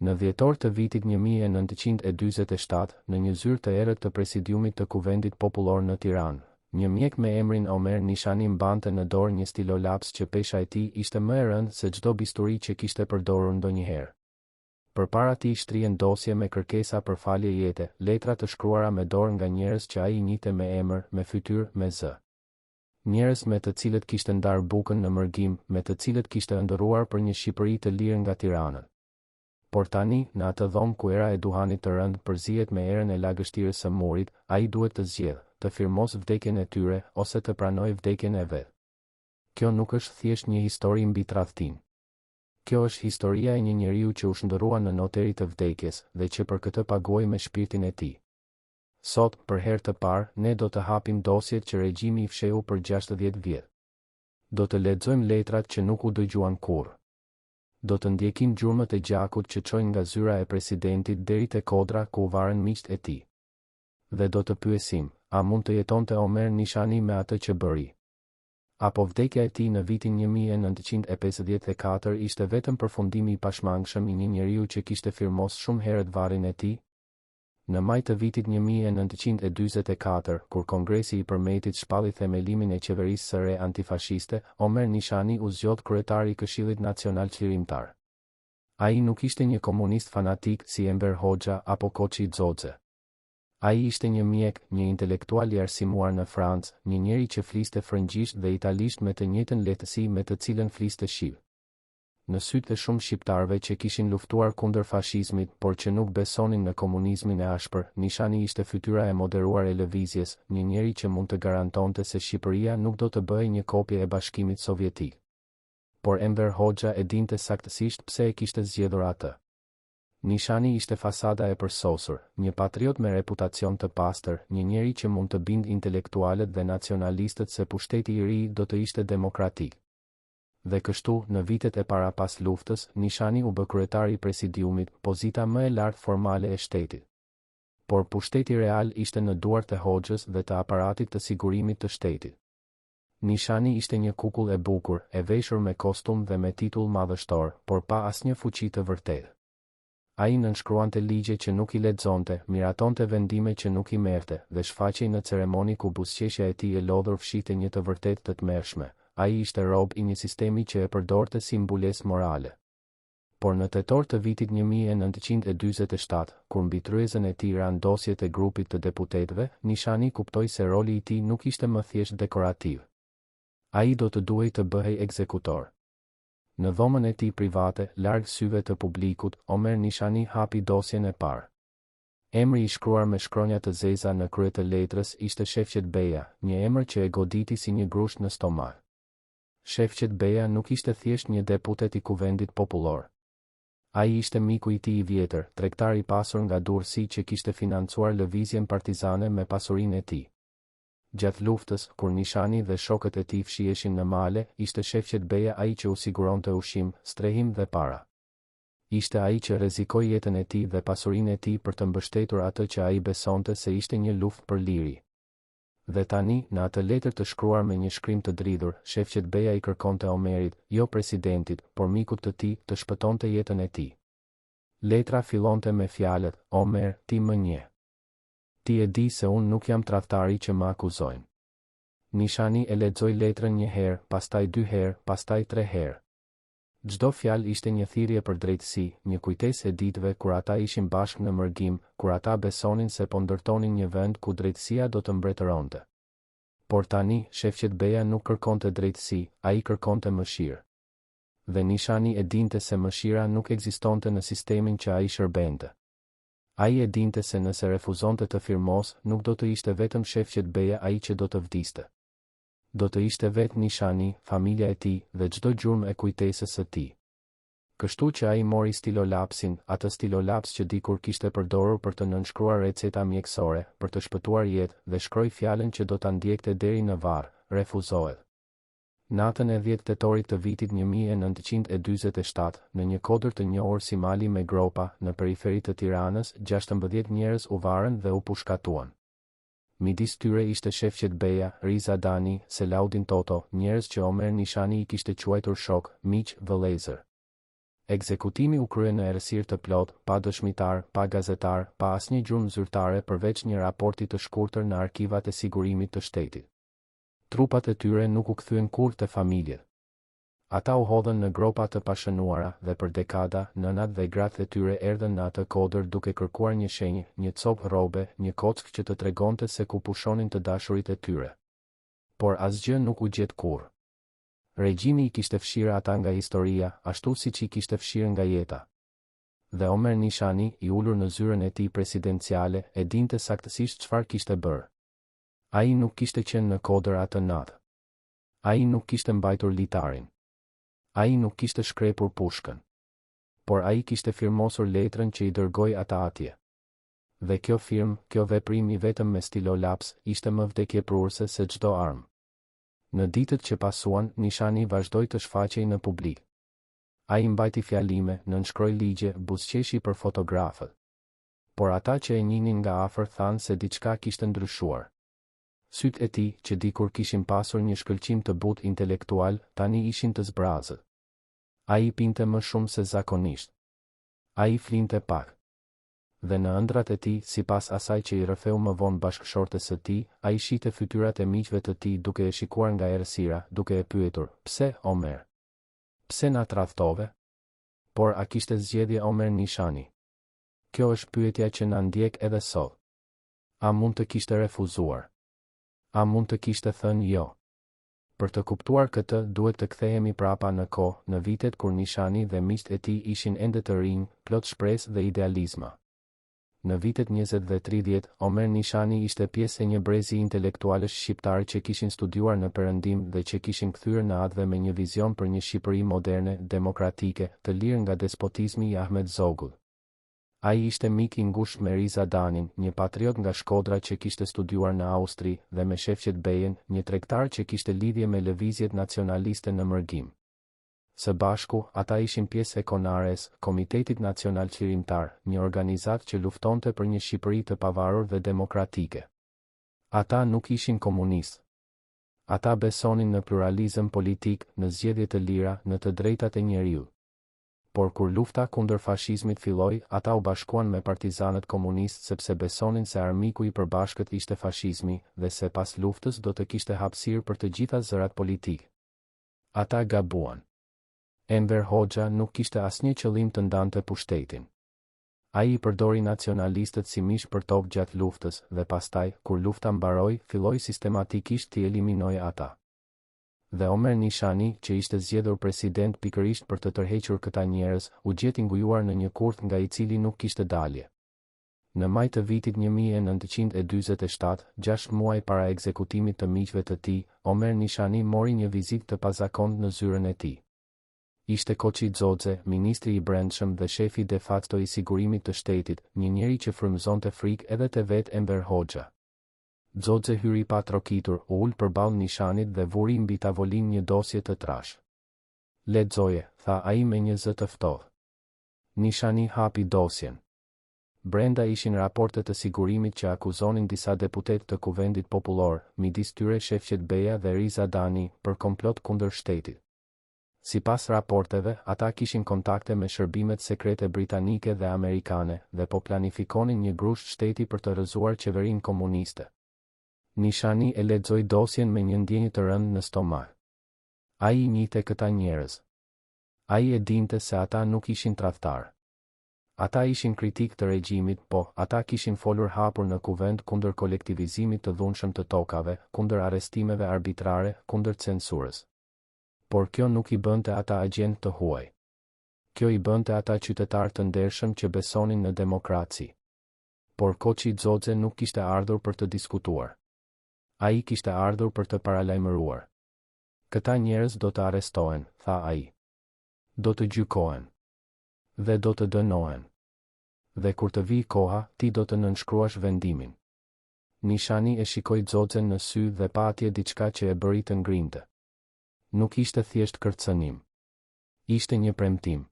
Në dhjetor të vitit 1947, në një zyrë të errët të Presidiumit të Kuvendit Popullor në Tiranë, një mjek me emrin Omer Nishani mbante në dorë një stilolaps që pesha e tij ishte më e rëndë se çdo bisturi që kishte përdorur ndonjëherë. Përpara tij shtrihen dosje me kërkesa për falje jete, letra të shkruara me dorë nga njerëz që ai i njihte me emër, me fytyrë, me zë. Njerëz me të cilët kishte ndarë bukën në mërgim, me të cilët kishte ëndërruar për një Shqipëri të lirë nga tiranët. Por tani, në atë dhomë ku era e duhanit të rëndë përzihet me erën e lagështirës së murit, ai duhet të zgjedhë, të firmosë vdekjen e tyre, ose të pranojë vdekjen e vet. Kjo nuk është thjesht një histori mbi tradhtinë. Kjo është historia e një njeriu që u shndërrua në noteri të vdekjes, dhe që për këtë paguoi me shpirtin e tij. Sot, për herë të parë, ne do të hapim dosjet që regjimi i fshehu për 60 vjet. Do të lexojmë letrat që nuk u dëgjuan kurrë. Do të ndjekim gjurmët e gjakut që çojnë nga zyra e presidentit deri te kodra ku u varën miqtë e tij. Dhe do të pyesim, a mund të jetonte Omer Nishani me atë që bëri? Apo vdekja e tij në vitin 1954 ishte vetëm përfundimi i pashmangshëm i një njeriu që kishte firmos shumë herët varrin e tij? Në maj të vitit 1944, kur Kongresi i Përmetit shpalli themelimin e qeverisë së re antifashiste, Omer Nishani u zgjodh kryetar i Këshillit Nacional Çlirimtar. Ai nuk ishte një komunist fanatik si Enver Hoxha apo Koçi Xoxe. Ai ishte një mjek, një intelektual i arsimuar në Francë, një njeri që fliste frëngjisht dhe italisht me të njëjtën lehtësi me të cilën fliste shqip. Në sytë e shumë shqiptarëve që kishin luftuar kundër fashizmit, por që nuk besonin në komunizmin e ashpër, Nishani ishte fytyra e moderuar e lëvizjes, një njeri që mund të garantonte se Shqipëria nuk do të bëhej një kopje e Bashkimit Sovjetik. Por Enver Hoxha e dinte saktësisht pse e kishte zgjedhur atë. Nishani ishte fasada e përsosur, një patriot me reputacion të pastër, një njeri që mund të bindë intelektualët dhe nacionalistët se pushteti i ri do të ishte demokratik. Dhe kështu, në vitet e para pas luftës, Nishani u bë kryetar i Presidiumit, pozita më e lartë formale e shtetit. Por pushteti real ishte në duart e Hoxhës dhe të aparatit të sigurimit të shtetit. Nishani ishte një kukull e bukur, e veshur me kostum dhe me titull madhështor, por pa asnjë fuqi të vërtetë. Ai nënshkruante ligje që nuk i lexonte, miratonte vendime që nuk i merrte, dhe shfaqej në ceremoni ku buzëqeshja e tij e lodhur fshihte një të vërtetë të tmerrshme, ai ishte rob i një sistemi që e përdorte si mbulesë morale. Por në tetor të vitit 1947, kur mbi tryezën e tij ranë dosjet e grupit të deputetëve, Nishani kuptoi se roli i tij nuk ishte më thjesht dekorativ. Ai do të duhej të bëhej ekzekutor. Në dhomën e tij private, larg syve të publikut, Omer Nishani hapi dosjen e parë. Emri i shkruar me shkronja të zeza në krye të letrës ishte Shefqet Beja, një emër që e goditi si një grusht në stomak. Shefqet Beja nuk ishte thjesht një deputet i Kuvendit Popullor. Ai ishte miku i tij i vjetër, tregtar i pasur nga Durrësi që kishte financuar lëvizjen partizane me pasurinë e tij. Gjatë luftës, kur Nishani dhe shokët e tij fshiheshin në male, ishte Shefqet Beja ai që u siguronte ushqim, strehim dhe para. Ishte ai që rrezikoi jetën e tij dhe pasurinë e tij për të mbështetur atë që ai besonte se ishte një luftë për liri. Dhe tani, në atë letër të shkruar me një shkrim të dridhur, Shefqet Beja i kërkonte Omerit, jo presidentit, por mikut të tij, të shpëtonte jetën e tij. Letra fillonte me fjalët, Omer, ti më njeh. Ti e di se unë nuk jam tradhtari që më akuzojnë. Nishani e lexoi letrën një herë, pastaj dy herë, pastaj tre herë. Çdo fjalë ishte një thirrje për drejtësi, një kujtesë e ditëve kur ata ishin bashkë në mërgim, kur ata besonin se po ndërtonin një vend ku drejtësia do të mbretëronte. Por tani, Shefqet Beja nuk kërkonte drejtësi, ai kërkonte mëshirë. Dhe Nishani e dinte se mëshira nuk ekzistonte në sistemin që ai shërbente. Ai e dinte se nëse refuzonte të firmosë, nuk do të ishte vetëm Shefqet Beja ai që do të vdiste. Do të ishte vetë Nishani, familja e tij, dhe çdo gjurmë e kujtesës së tij. Kështu që ai mori stilolapsin, atë stilolaps që dikur kishte përdorur për të nënshkruar receta mjekësore, për të shpëtuar jetë, dhe shkroi fjalën që do ta ndjekte deri në varr, refuzohet. Natën e 10 tetorit të vitit 1947, në një kodër të njohur si Mali me Gropa, në periferi të Tiranës, 16 njerëz u varën dhe u pushkatuan. Midis tyre ishte Shefqet Beja, Riza Dani, Selaudin Toto, njerëz që Omer Nishani i kishte quajtur shokë, miq, vëllezër. Ekzekutimi u krye në errësirë të plotë, pa dëshmitarë, pa gazetarë, pa asnjë gjurmë zyrtare përveç një raporti të shkurtër në arkivat e sigurimit të shtetit. Trupat e tyre nuk u kthyen kurrë te familjet. Ata u hodhën në gropa të pashënuara dhe për dekada, nënat dhe gratë e tyre erdhën në atë kodër duke kërkuar një shenjë, një copë rrobe, një kockë që të tregonte se ku pushonin të dashurit e tyre. Por asgjë nuk u gjet kurrë. Regjimi i kishte fshirë ata nga historia, ashtu siç i kishte fshirë nga jeta. Dhe Omer Nishani, i ulur në zyrën e tij presidenciale, e dinte saktësisht çfarë kishte bërë. Ai nuk kishte qenë në kodër atë natë. Ai nuk kishte mbajtur litarin. Ai nuk kishte shkrepur pushkën. Por ai kishte firmosur letrën që i dërgoi ata atje. Dhe kjo firmë, kjo veprim i vetëm me stilolaps, ishte më vdekjeprurëse se çdo armë. Në ditët që pasuan, Nishani vazhdoi të shfaqej në publik. Ai mbajti fjalime, nënshkroi ligje, buzëqeshi për fotografët. Por ata që e njihnin nga afër thanë se diçka kishte ndryshuar. Sytë e tij, që dikur kishin pasur një shkëlqim të butë intelektual, tani ishin të zbrazët. Ai pinte më shumë se zakonisht. Ai flinte pak. Dhe në ëndrrat e tij, sipas asaj që i rrëfeu më vonë bashkëshortes së tij, ai shihte fytyrat e miqve të tij duke e shikuar nga errësira, duke e pyetur, Pse, Omer? Pse na tradhtove? Por a kishte zgjedhje Omer Nishani? Kjo është pyetja që na ndjek edhe sot. A mund të kishte refuzuar? A mund të kishte thënë jo? Për të kuptuar këtë, duhet të kthehemi prapa në kohë, në vitet kur Nishani dhe miqtë e tij ishin ende të rinj, plot shpresë dhe idealizma. Në vitet 20 dhe 30, Omer Nishani ishte pjesë e një brezi intelektualësh shqiptarë që kishin studiuar në Perëndim dhe që kishin kthyer në atdhe me një vizion për një Shqipëri moderne, demokratike, të lirë nga despotizmi i Ahmet Zogut. Ai ishte mik i ngushtë me Riza Danin, një patriot nga Shkodra që kishte studiuar në Austri, dhe me Shefqet Bejën, një tregtar që kishte lidhje me lëvizjet nacionaliste në mërgim. Së bashku, ata ishin pjesë e KONARE-s, Komitetit Nacional Çlirimtar, një organizatë që luftonte për një Shqipëri të pavarur dhe demokratike. Ata nuk ishin komunistë. Ata besonin në pluralizëm politik, në zgjedhje të lira, në të drejtat e njeriut. Por kur lufta kundër fashizmit filloi, ata u bashkuan me partizanët komunistë sepse besonin se armiku i përbashkët ishte fashizmi, dhe se pas luftës do të kishte hapësirë për të gjitha zërat politikë. Ata gabuan. Enver Hoxha nuk kishte asnjë qëllim të ndante pushtetin. Ai i përdori nacionalistët si mish për top gjatë luftës, dhe pastaj, kur lufta mbaroi, filloi sistematikisht t'i eliminojë ata. Dhe Omer Nishani, që ishte zgjedhur president pikërisht për të tërhequr këta njerëz, u gjet i ngujuar në një kurth nga i cili nuk kishte dalje. Në maj të vitit 1947, gjashtë muaj para ekzekutimit të miqve të tij, Omer Nishani mori një vizitë të pazakontë në zyrën e tij. Ishte Koçi Xoxe, ministri i Brendshëm dhe shefi de facto i Sigurimit të Shtetit, një njeri që frymëzonte frikë edhe te vetë Enver Hoxha. Xoxe hyri pa trokitur, u ul përballë Nishanit dhe vuri mbi tavolinë një dosje të trashë. Lexoje, tha ai me një zë të ftohtë. Nishani hapi dosjen. Brenda ishin raporte të sigurimit që akuzonin disa deputetë të Kuvendit Popullor, midis tyre Shefqet Beja dhe Riza Dani, për komplot kundër shtetit. Sipas raporteve, ata kishin kontakte me shërbimet sekrete britanike dhe amerikane, dhe po planifikonin një grusht shteti për të rrëzuar qeverinë komuniste. Nishani e lexoi dosjen me një ndjenjë të rëndë në stomak. Ai i njihte këta njerëz. Ai e dinte se ata nuk ishin tradhtarë. Ata ishin kritikë të regjimit, po, ata kishin folur hapur në kuvend kundër kolektivizimit të dhunshëm të tokave, kundër arrestimeve arbitrare, kundër censurës. Por kjo nuk i bënte ata agjentë të huaj. Kjo i bënte ata qytetarë të ndershëm që besonin në demokraci. Por Koçi Xoxe nuk kishte ardhur për të diskutuar. Ai kishte ardhur për të paralajmëruar. Këta njerëz do të arrestohen, tha ai. Do të gjykohen. Dhe do të dënohen. Dhe kur të vijë koha, ti do të nënshkruash vendimin. Nishani e shikoi Xoxen në sy dhe pa atje diçka që e bëri të ngrinte. Nuk ishte thjesht kërcënim. Ishte një premtim.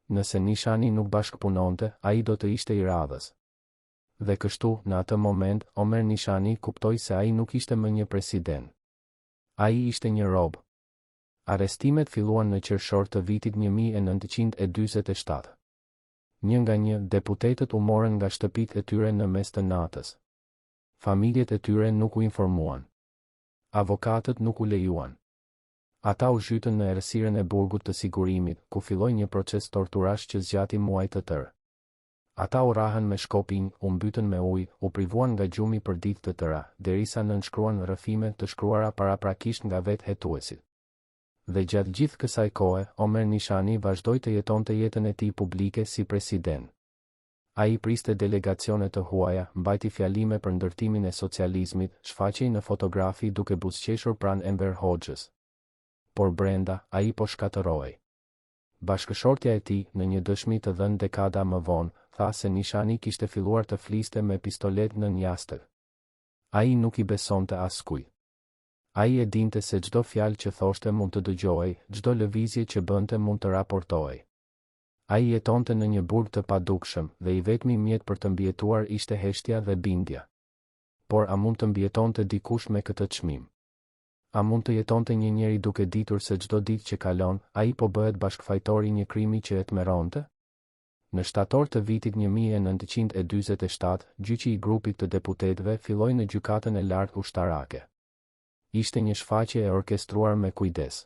Nëse Nishani nuk bashkëpunonte, ai do të ishte i radhës. Dhe kështu, në atë moment, Omer Nishani kuptoi se ai nuk ishte më një president. Ai ishte një rob. Arrestimet filluan në qershor të vitit 1947. Një nga një, deputetët u morën nga shtëpitë e tyre në mes të natës. Familjet e tyre nuk u informuan. Avokatët nuk u lejuan. Ata u zhytën në errësirën e burgut të sigurimit, ku filloi një proces torturash që zgjati muaj të tërë. Ata u rrahën me shkopinj, u mbytën me ujë, u privuan nga gjumi për ditë të tëra, derisa nënshkruan rrëfime të shkruara paraprakisht nga vetë hetuesit. Dhe gjatë gjithë kësaj kohe, Omer Nishani vazhdoi të jetonte jetën e tij publike si president. Ai priste delegacione të huaja, mbajti fjalime për ndërtimin e socializmit, shfaqej në fotografi duke buzëqeshur pranë Enver Hoxhës. Por brenda, ai po shkatërrohej. Bashkëshortja e tij, në një dëshmi të dhënë dekada më vonë, tha se Nishani kishte filluar të fliste me pistoletë nën jastëk. Ai nuk i besonte askujt. Ai e dinte se çdo fjalë që thoshte mund të dëgjohej, çdo lëvizje që bënte mund të raportohej. Ai jetonte në një burg të padukshëm, dhe i vetmi mjet për të mbijetuar ishte heshtja dhe bindja. Por a mund të mbijetonte dikush me këtë çmim? A mund të jetonte një njeri duke ditur se çdo ditë që kalon, ai po bëhet bashkëfajtor i një krimi që e tmerronte? Në shtator të vitit 1947, gjyqi i grupit të deputetëve filloi në Gjykatën e Lartë Ushtarake. Ishte një shfaqje e orkestruar me kujdes.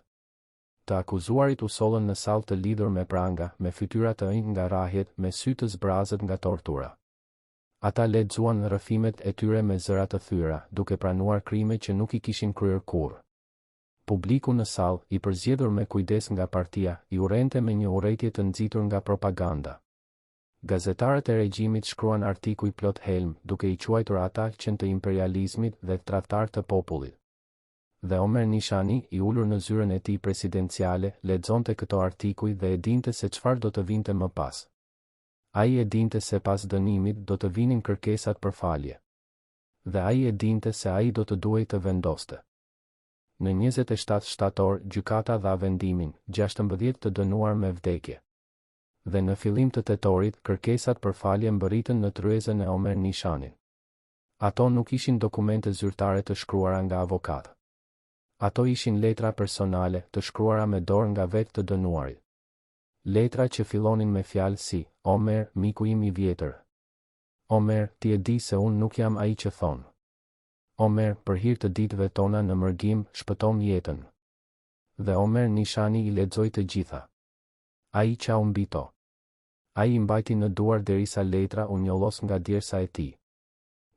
Të akuzuarit u sollën në sallë të lidhur me pranga, me fytyra të ënjtë nga rrahjet, me sy të zbrazët nga tortura. Ata lexuan rrëfimet e tyre me zëra të thyera, duke pranuar krime që nuk i kishin kryer kurrë. Publiku në sallë, i përzgjedhur me kujdes nga partia, i urrente me një urrejtje të nxitur nga propaganda. Gazetarët e regjimit shkruan artikuj plot helm, duke i quajtur ata qen të imperializmit dhe tradhtarë të popullit. Dhe Omer Nishani, i ulur në zyrën e tij presidenciale, lexonte këto artikuj dhe e dinte se çfarë do të vinte më pas. Ai e dinte se pas dënimit do të vinin kërkesat për falje. Dhe ai e dinte se ai do të duhej të vendoste. Në 27 shtator, gjykata dha vendimin, 16 të dënuar me vdekje. Dhe në fillim të tetorit, kërkesat për falje mbërritën në tryezën e Omer Nishanit. Ato nuk ishin dokumente zyrtare të shkruara nga avokatë. Ato ishin letra personale, të shkruara me dorë nga vetë të dënuarit. Letra që fillonin me fjalë si, Omer, miku im i vjetër. Omer, ti e di se unë nuk jam ai që thonë. Omer, për hir të ditëve tona në mërgim, shpëtomë jetën. Dhe Omer Nishani i lexoi të gjitha. Ai qau mbi to. Ai i mbajti në duar derisa letra u njollos nga djersa e tij.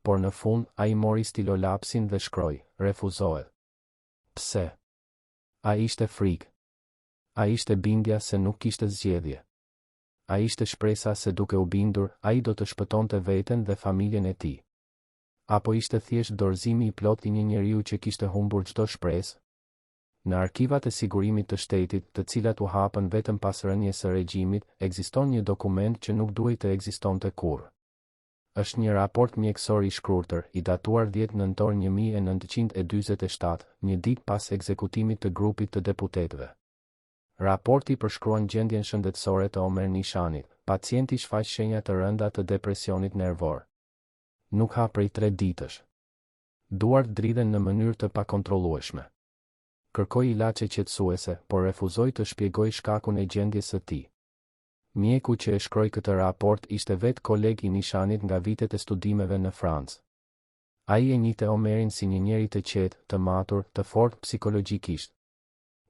Por në fund, ai mori stilolapsin dhe shkroi, refuzohet. Pse? A ishte frikë? A ishte bindja se nuk kishte zgjedhje? A ishte shpresa se duke u bindur, ai do të shpëtonte veten dhe familjen e tij? Apo ishte thjesht dorëzimi i plotë i një njeriu që kishte humbur çdo shpresë? Në arkivat e sigurimit të shtetit, të cilat u hapën vetëm pas rënies së regjimit, ekziston një dokument që nuk duhej të ekzistonte kurrë. Është një raport mjekësor i shkurtër, i datuar 10 nëntor 1947, një ditë pas ekzekutimit të grupit të deputetëve. Raporti përshkruan gjendjen shëndetësore të Omer Nishanit, pacienti shfaq shenja të rënda të depresionit nervor. Nuk ha prej tre ditësh. Duart dridhen në mënyrë të pakontrollueshme. Kërkoi ilaçe qetësuese, por refuzoi të shpjegojë shkakun e gjendjes së tij. Mjeku që e shkroi këtë raport ishte vetë koleg i Nishanit nga vitet e studimeve në Francë. Ai e njihte Omerin si një njeri të qetë, të matur, të fortë psikologjikisht.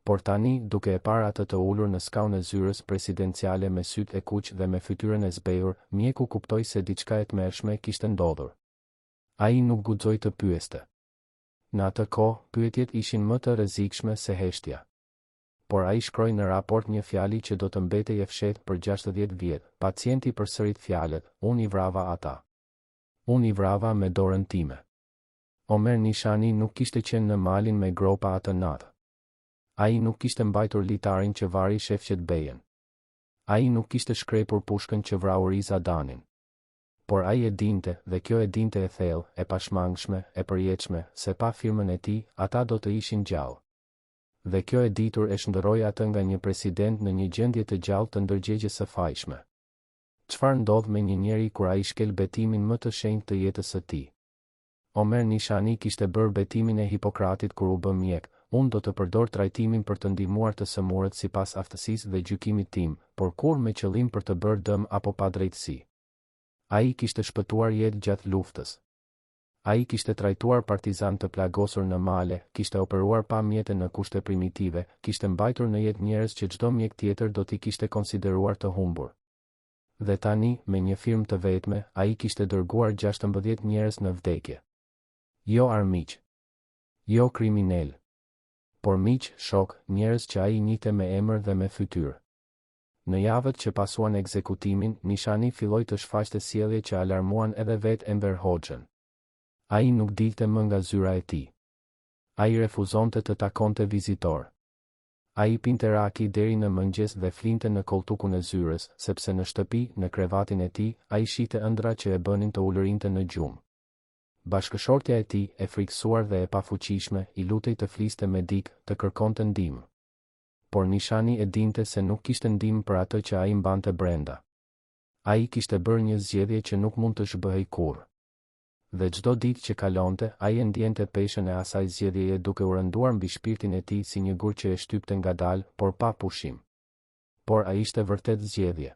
Por tani, duke e parë atë të ulur në skaun e zyrës presidenciale me sytë e kuq dhe me fytyrën e zbehur, mjeku kuptoi se diçka e tmerrshme kishte ndodhur. Ai nuk guxoi të pyeste. Në atë kohë, pyetjet ishin më të rrezikshme se heshtja. Por ai shkroi në raport një fjali që do të mbetej e fshehtë për 60 vjet, pacienti përsërit fjalët, unë i vrava ata. Unë i vrava me dorën time. Omer Nishani nuk kishte qenë në malin me gropa atë natë. Ai nuk kishte mbajtur litarin që vari Shefqet Bejën. Ai nuk kishte shkrepur pushkën që vrau Riza Danin. Por ai e dinte, dhe kjo e dinte e thellë, e pashmangshme, e përjetshme, se pa firmën e tij, ata do të ishin gjallë. Dhe kjo e ditur e shndërroi atë nga një president në një gjendje të gjallë të ndërgjegjes së fajshme. Çfarë ndodh me një njeri kur ai shkel betimin më të shenjtë të jetës së tij? Omer Nishani kishte bërë betimin e Hipokratit kur u bë mjek, Unë do të përdor trajtimin për të ndihmuar të sëmurët sipas aftësisë dhe gjykimit tim, por kurrë me qëllim për të bërë dëm apo padrejtësi. Ai kishte shpëtuar jetë gjatë luftës. Ai kishte trajtuar partizanë të plagosur në male, kishte operuar pa mjete në kushte primitive, kishte mbajtur në jetë njerëz që çdo mjek tjetër do t'i kishte konsideruar të humbur. Dhe tani, me një firmë të vetme, ai kishte dërguar 16 njerëz në vdekje. Jo armiq. Jo kriminelë. Por miq, shokë, njerëz që ai i njihte me emër dhe me fytyrë. Në javët që pasuan ekzekutimin, Nishani filloi të shfaqte sjellje që alarmuan edhe vetë Enver Hoxhën. Ai nuk dilte më nga zyra e tij. Ai refuzonte të takonte vizitorë. Ai pinte raki deri në mëngjes dhe flinte në kolltukun e zyrës, sepse në shtëpi, në krevatin e tij, ai shihte ëndrra që e bënin të ulërinte në gjumë. Bashkëshortja e tij, e frikësuar dhe e pafuqishme, i lutej të fliste me dikë, të kërkonte ndihmë. Por Nishani e dinte se nuk kishte ndihmë për atë që ai mbante brenda. Ai kishte bërë një zgjedhje që nuk mund të zhbëhej kurrë. Dhe çdo ditë që kalonte, ai e ndjente peshën e asaj zgjedhjeje duke u rënduar mbi shpirtin e tij si një gur që e shtypte ngadalë, por pa pushim. Por a ishte vërtet zgjedhje?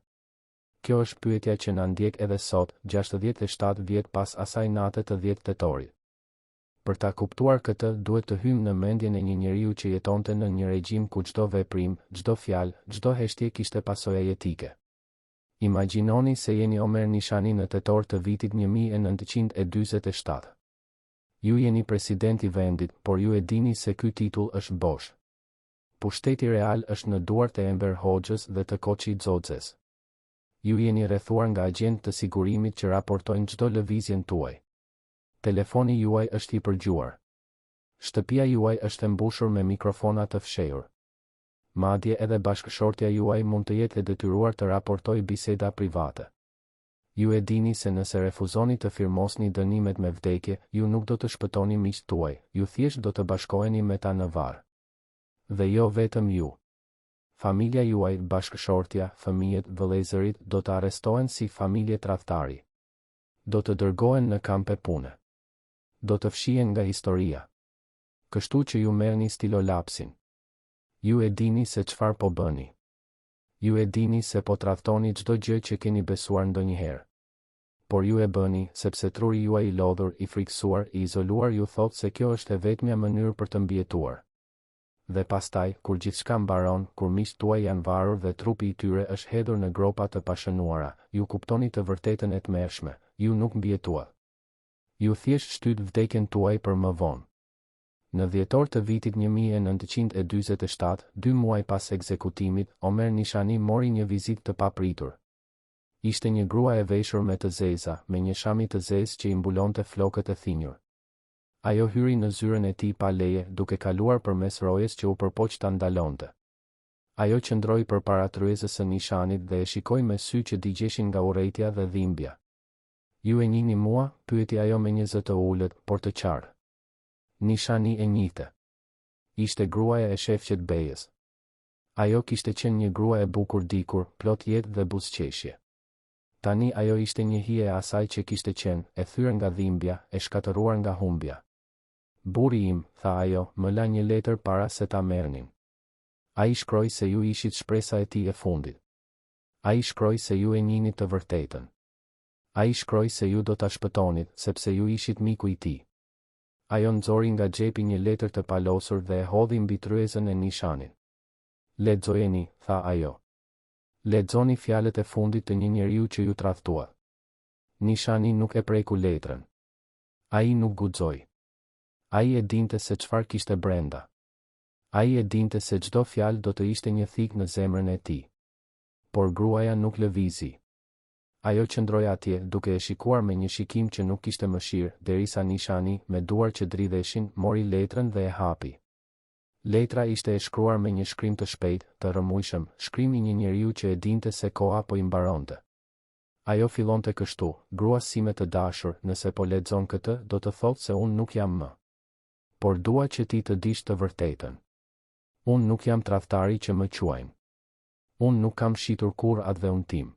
Kjo është pyetja që na ndjek edhe sot, 67 vjet pas asaj nate të 10 tetorit. Për ta kuptuar këtë, duhet të hyjmë në mendjen e një njeriu që jetonte nën një regjim ku çdo veprim, çdo fjalë, çdo heshtje kishte pasoja jetike. Imagjinoni se jeni Omer Nishani në tetor të vitit 1947. Ju jeni president i vendit, por ju e dini se ky titull është bosh. Pushteti real është në duart e Enver Hoxhës dhe të Koçi Xoxes. Ju jeni rrethuar nga agjentë të sigurimit që raportojnë çdo lëvizjen tuaj. Telefoni juaj është i përgjuar. Shtëpia juaj është e mbushur me mikrofona të fshehur. Madje edhe bashkëshortja juaj mund të jetë e detyruar të raportojë biseda private. Ju e dini se nëse refuzoni të firmosni dënimet me vdekje, ju nuk do të shpëtoni miqtë tuaj, ju thjesht do të bashkoheni me ta në varr. Dhe jo vetëm ju. Familja juaj, bashkëshortja, fëmijët, vëllezërit, do të arrestohen si familje tradhtari. Do të dërgohen në kampe pune. Do të fshihen nga historia. Kështu që ju merrni stilolapsin. Ju e dini se çfarë po bëni. Ju e dini se po tradhtoni çdo gjë që keni besuar ndonjëherë. Por ju e bëni, sepse truri juaj i lodhur, i frikësuar, i izoluar ju thotë se kjo është e vetmja mënyrë për të mbijetuar. Dhe pastaj, kur gjithçka mbaron, kur miqtë tuaj janë varur dhe trupi i tyre është hedhur në gropa të pashënuara, ju kuptoni të vërtetën e tmerrshme, ju nuk mbijetuat. Ju thjesht shtytë vdekjen tuaj për më vonë. Në dhjetor të vitit 1947, dy muaj pas ekzekutimit, Omer Nishani mori një vizitë të papritur. Ishte një grua e veshur me të zeza, me një shami të zezë që i mbulonte flokët e thinjur. Ajo hyri në zyrën e tij pa leje, duke kaluar përmes rojes që u përpoq ta ndalonte. Ajo qëndroi përpara tryezës së Nishanit dhe e shikoi me sy që digjeshin nga urrejtja dhe dhimbja. Ju e njihni mua? pyeti ajo me një zë të ulët, por të qartë. Nishani e njihte. Ishte gruaja e Shefqet Bejës. Ajo kishte qenë një grua e bukur dikur, plot jetë dhe buzëqeshje. Tani ajo ishte një hije e asaj që kishte qenë, e thyer nga dhimbja, e shkatërruar nga humbja. Burri im, tha ajo, më la një letër para se ta merrnin. Ai shkroi se ju ishit shpresa e tij e fundit. Ai shkroi se ju e njihnit të vërtetën. Ai shkroi se ju do ta shpëtonit, sepse ju ishit miku i tij. Ajo nxori nga xhepi një letër të palosur dhe e hodhi mbi tryezën e Nishanit. Lexojeni, tha ajo. Lexoni fjalët e fundit të një njeriu që ju tradhtua. Nishani nuk e preku letrën. Ai nuk guxoi. Ai e dinte se çfarë kishte brenda. Ai e dinte se çdo fjalë do të ishte një thikë në zemrën e tij. Por gruaja nuk lëvizi. Ajo qëndroi atje, duke e shikuar me një shikim që nuk kishte mëshirë, derisa Nishani, me duar që dridheshin, mori letrën dhe e hapi. Letra ishte e shkruar me një shkrim të shpejtë, të rrëmujshëm, shkrim i një njeriu që e dinte se koha po i mbaronte. Ajo fillonte kështu, Gruas sime të dashur, nëse po lexon këtë, do të thotë se unë nuk jam më. Por dua që ti të dish të vërtetën. Unë nuk jam tradhtari që më quajnë. Unë nuk kam shitur kurrë atdheun tim.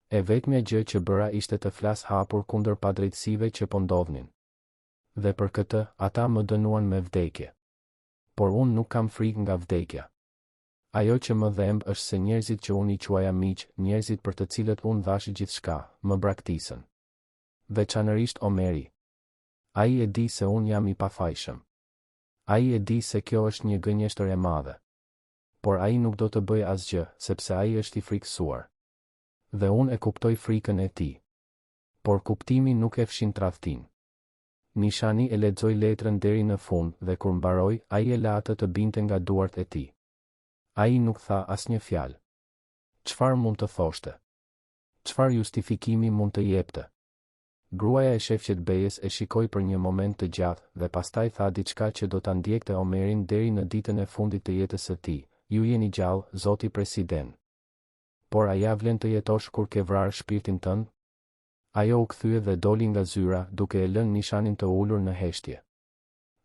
E vetmja gjë që bëra ishte të flas hapur kundër padrejtësive që po ndodhnin. Dhe për këtë, ata më dënuan me vdekje. Por unë nuk kam frikë nga vdekja. Ajo që më dhemb është se njerëzit që unë i quaja miq, njerëzit për të cilët unë dhashë gjithçka, më braktisën. Veçanërisht Omeri. Ai e di se unë jam i pafajshëm. Ai e di se kjo është një gënjeshtër e madhe. Por ai nuk do të bëjë asgjë, sepse ai është i frikësuar. Dhe unë e kuptoj frikën e tij. Por kuptimi nuk e fshin tradhtinë. Nishani e lexoi letrën deri në fund dhe kur mbaroi, ai e la atë të binte nga duart e tij. Ai nuk tha asnjë fjalë. Çfarë mund të thoshte? Çfarë justifikimi mund të jepte? Gruaja e Shefqet Bejës e shikoi për një moment të gjatë dhe pastaj tha diçka që do ta ndjekte Omerin deri në ditën e fundit të jetës së tij, Ju jeni gjallë, zoti president. Por a ia vlen të jetosh kur ke vrarë shpirtin tënd? Ajo u kthye dhe doli nga zyra, duke e lënë Nishanin të ulur në heshtje.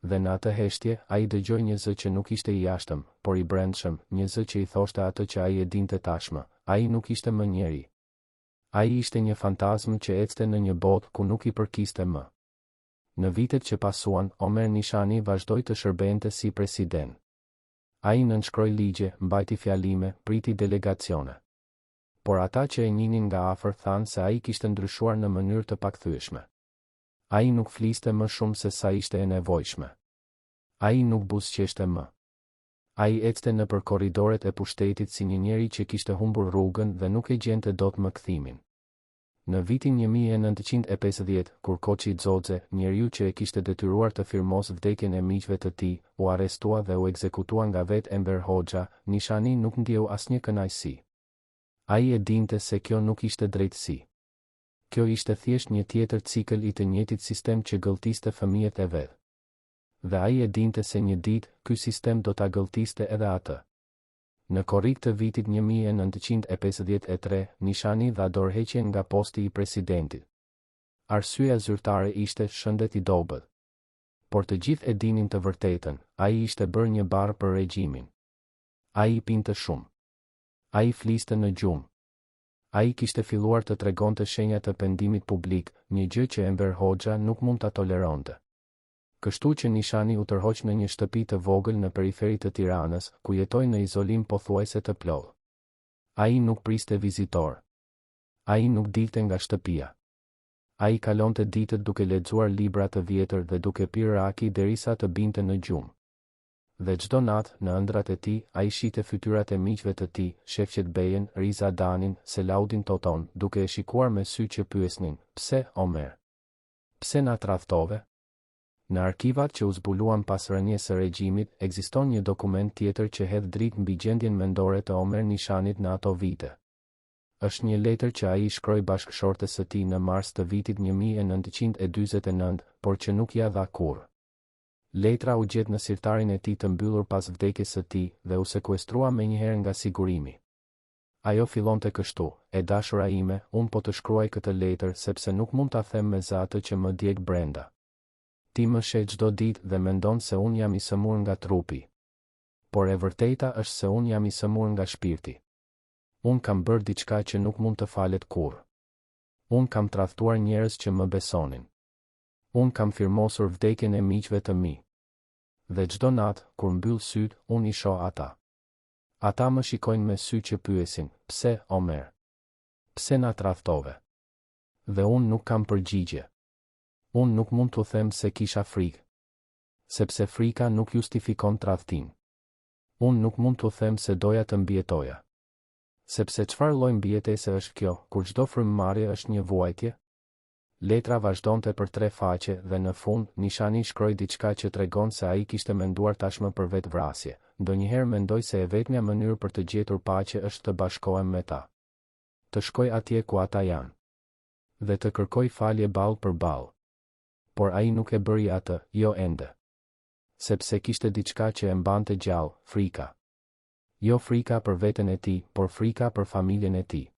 Dhe në atë heshtje, ai dëgjoi një zë që nuk ishte i jashtëm, por i brendshëm, një zë që i thoshte atë që ai e dinte tashmë, ai nuk ishte më njeri. Ai ishte një fantazmë që ecte në një botë ku nuk i përkiste më. Në vitet që pasuan, Omer Nishani vazhdoi të shërbente si president. Ai nënshkroi ligje, mbajti fjalime, priti delegacione. Por ata që e njihnin nga afër thanë se ai kishte ndryshuar në mënyrë të pakthyeshme. Ai nuk fliste më shumë se sa ishte e nevojshme. Ai nuk buzëqeshte më. Ai ecte nëpër korridoret e pushtetit si një njeri që kishte humbur rrugën dhe nuk e gjente dot më kthimin. Në vitin 1950, kur Koçi Xoxe, njeriu që e kishte detyruar të firmosë vdekjen e miqve të tij, u arrestua dhe u ekzekutua nga vetë Enver Hoxha, Nishani nuk ndjeu asnjë kënaqësi. Ai e dinte se kjo nuk ishte drejtësi. Kjo ishte thjesht një tjetër cikël i të njëjtit sistem që gëlltiste fëmijët e vet. Dhe ai e dinte se një ditë, ky sistem do ta gëlltiste edhe atë. Në korrik të vitit 1953, Nishani dha dorëheqjen nga posti i presidentit. Arsyeja zyrtare ishte shëndet i dobët. Por të gjithë e dinin të vërtetën, ai ishte bërë një barrë për regjimin. Ai pinte shumë. Ai fliste në gjumë. Ai kishte filluar të tregonte shenja të pendimit publik, një gjë që Enver Hoxha nuk mund ta toleronte. Kështu që Nishani u tërhoq në një shtëpi të vogël në periferi të Tiranës, ku jetoi në izolim pothuajse të plotë. Ai nuk priste vizitorë. Ai nuk dilte nga shtëpia. Ai kalonte ditët duke lexuar libra të vjetër dhe duke pirë raki derisa të binte në gjumë. Dhe çdo natë, në ëndrrat e tij, ai shihte fytyrat e miqve të tij, Shefqet Bejën, Riza Danin, Selaudin Toton, duke e shikuar me sy që pyesnin, Pse, Omer? Pse na tradhtove? Në arkivat që u zbuluan pas rënies së regjimit, ekziston një dokument tjetër që hedh dritë mbi gjendjen mendore të Omer Nishanit në ato vite. Është një letër që ai i shkroi bashkëshortes së tij në mars të vitit 1949, por që nuk ia dha kurrë. Letra u gjet në sirtarin e tij të mbyllur pas vdekjes së tij dhe u sekuestrua menjëherë nga sigurimi. Ajo fillonte kështu, E dashura ime, unë po të shkruaj këtë letër sepse nuk mund ta them me zë atë që më djeg brenda. Ti më sheh çdo ditë dhe mendon se unë jam i sëmurë nga trupi. Por e vërteta është se unë jam i sëmurë nga shpirti. Unë kam bërë diçka që nuk mund të falet kurrë. Unë kam tradhtuar njerëz që më besonin. Unë kam firmosur vdekjen e miqve të mi. Dhe çdo natë, kur mbyll sytë, unë i shoh ata. Ata më shikojnë me sy që pyesin, pse, Omer? Pse na tradhtove? Dhe unë nuk kam përgjigje. Unë nuk mund t'u them se kisha frikë. Sepse frika nuk justifikon tradhtinë. Unë nuk mund t'u them se doja të mbijetoja. Sepse çfarë lloj mbijetese është kjo, kur çdo frymëmarrje është një vuajtje? Letra vazhdonte për tre faqe dhe në fund, Nishani shkroi diçka që tregon se ai kishte menduar tashmë për vetëvrasje, Ndonjëherë mendoj se e vetmja mënyrë për të gjetur paqe është të bashkohem me ta. Të shkoj atje ku ata janë. Dhe të kërkoj falje ballë për ballë. Por ai nuk e bëri atë, jo ende. Sepse kishte diçka që e mbante gjallë, frika. Jo frika për veten e tij, por frika për familjen e tij.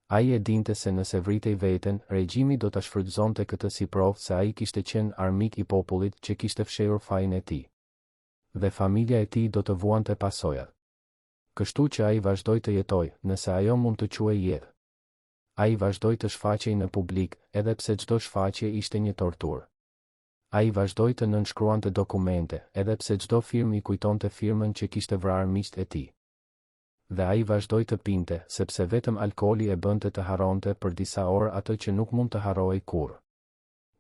Ai e dinte se nëse vritej veten, regjimi do ta shfrytëzonte këtë si provë se ai kishte qenë armik i popullit që kishte fshehur fajin e tij. Dhe familja e tij do të vuante pasojat. Kështu që ai vazhdoi të jetojë, nëse ajo mund të quhej jetë. Ai vazhdoi të shfaqej në publik, edhe pse çdo shfaqje ishte një torturë. Ai vazhdoi të nënshkruante dokumente, edhe pse çdo firmë i kujtonte firmën që kishte vrarë miqtë e tij. Dhe ai vazhdoi të pinte, sepse vetëm alkooli e bënte të harronte për disa orë atë që nuk mund të harrohej kurrë.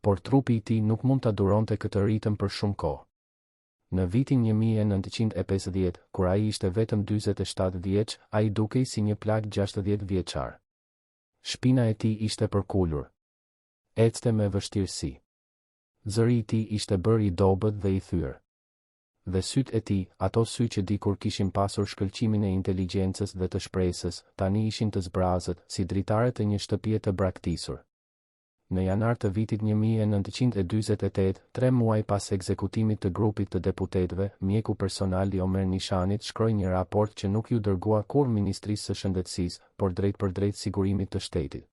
Por trupi i tij nuk mund ta duronte këtë ritëm për shumë kohë. Në vitin 1950, kur ai ishte vetëm 47 vjeç, ai dukej si një plak 60 vjeçar. Shpina e tij ishte përkulur. Ecte me vështirësi. Zëri i tij ishte bërë i dobët dhe i thyer. Dhe sytë e tij, ato sy që dikur kishin pasur shkëlqimin e inteligjencës dhe të shpresës, tani ishin të zbrazët, si dritare të një shtëpie të braktisur. Në janar të vitit 1948, tre muaj pas ekzekutimit të grupit të deputetëve, mjeku personal i Omer Nishanit shkroi një raport që nuk iu dërgua kurrë Ministrisë së Shëndetësisë, por drejtpërdrejt Sigurimit të Shtetit.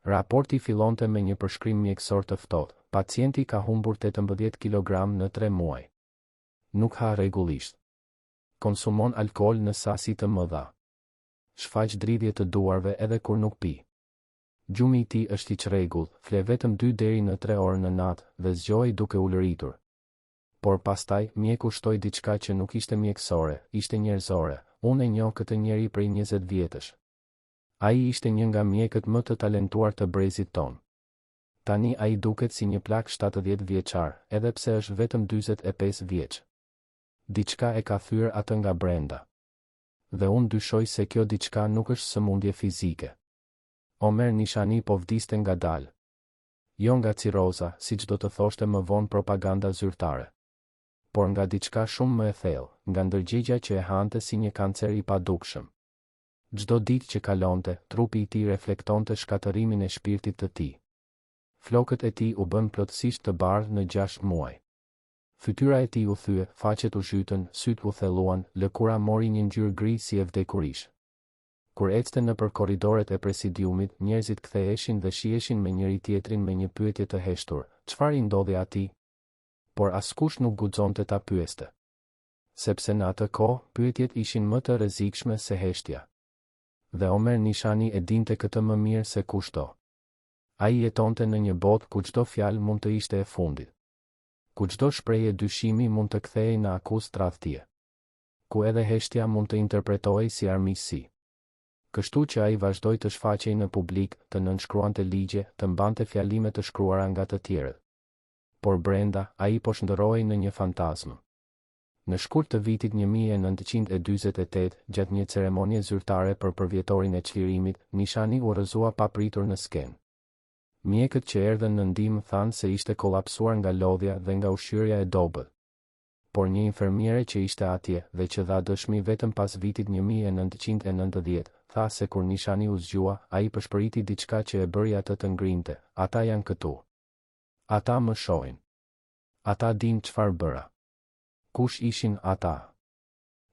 Raporti fillonte me një përshkrim mjekësor të ftohtë, pacienti ka humbur 18 kilogramë në tre muaj. Nuk ha rregullisht. Konsumon alkool në sasi të mëdha. Shfaq dridhje të duarve edhe kur nuk pi. Gjumi i tij është i çrregullt, fle vetëm dy deri në tre orë në natë, dhe zgjohej duke ulëritur. Por pastaj, mjeku shtoi diçka që nuk ishte mjekësore, ishte njerëzore, unë e njoh këtë njeri prej 20 vjetësh. Ai ishte një nga mjekët më të talentuar të brezit tonë. Tani ai duket si një plak 70 vjeçar, edhe pse është vetëm 45 vjeç. Diçka e ka thyer atë nga brenda. Dhe unë dyshoj se kjo diçka nuk është sëmundje fizike. Omer Nishani po vdiste ngadalë. Jo nga cirroza, siç do të thoshte më vonë propaganda zyrtare. Por nga diçka shumë më e thellë, nga ndërgjegja që e hante si një kancer i padukshëm. Çdo ditë që kalonte, trupi i tij reflektonte shkatërrimin e shpirtit të tij. Flokët e tij u bënë plotësisht të bardhë në gjashtë muaj. Fytyra e tij u thye, faqet u zhytën, sytë u thelluan, lëkura mori një ngjyrë gri si e vdekurish. Kur ecte nëpër korridoret e presidiumit, njerëzit ktheheshin dhe shiheshin me njëri-tjetrin me një pyetje të heshtur, çfarë i ndodhi atij? Por askush nuk guxonte ta pyeste. Sepse në atë kohë, pyetjet ishin më të rrezikshme se heshtja. Dhe Omer Nishani e dinte këtë më mirë se kushdo. Ai jetonte në një botë ku çdo fjalë mund të ishte e fundit. Ku çdo shprehje dyshimi mund të kthehej në akuzë tradhtie. Ku edhe heshtja mund të interpretohej si armiqësi. Kështu që ai vazhdoi të shfaqej në publik, të nënshkruante ligje, të mbante fjalime të shkruara nga të tjerët. Por brenda, ai po shndërrohej në një fantazmë. Në shkurt të vitit 1948, gjatë një ceremonie zyrtare për përvjetorin e çlirimit, Nishani u rrëzua papritur në skenë. Mjekët që erdhën në ndihmë thanë se ishte kolapsuar nga lodhja dhe nga ushqyerja e dobët. Por një infermiere që ishte atje, dhe që dha dëshmi vetëm pas vitit 1990, tha se kur Nishani u zgjua, ai pëshpëriti diçka që e bëri atë të ngrinte, ata janë këtu. Ata më shohin. Ata dinë çfarë bëra. Kush ishin ata?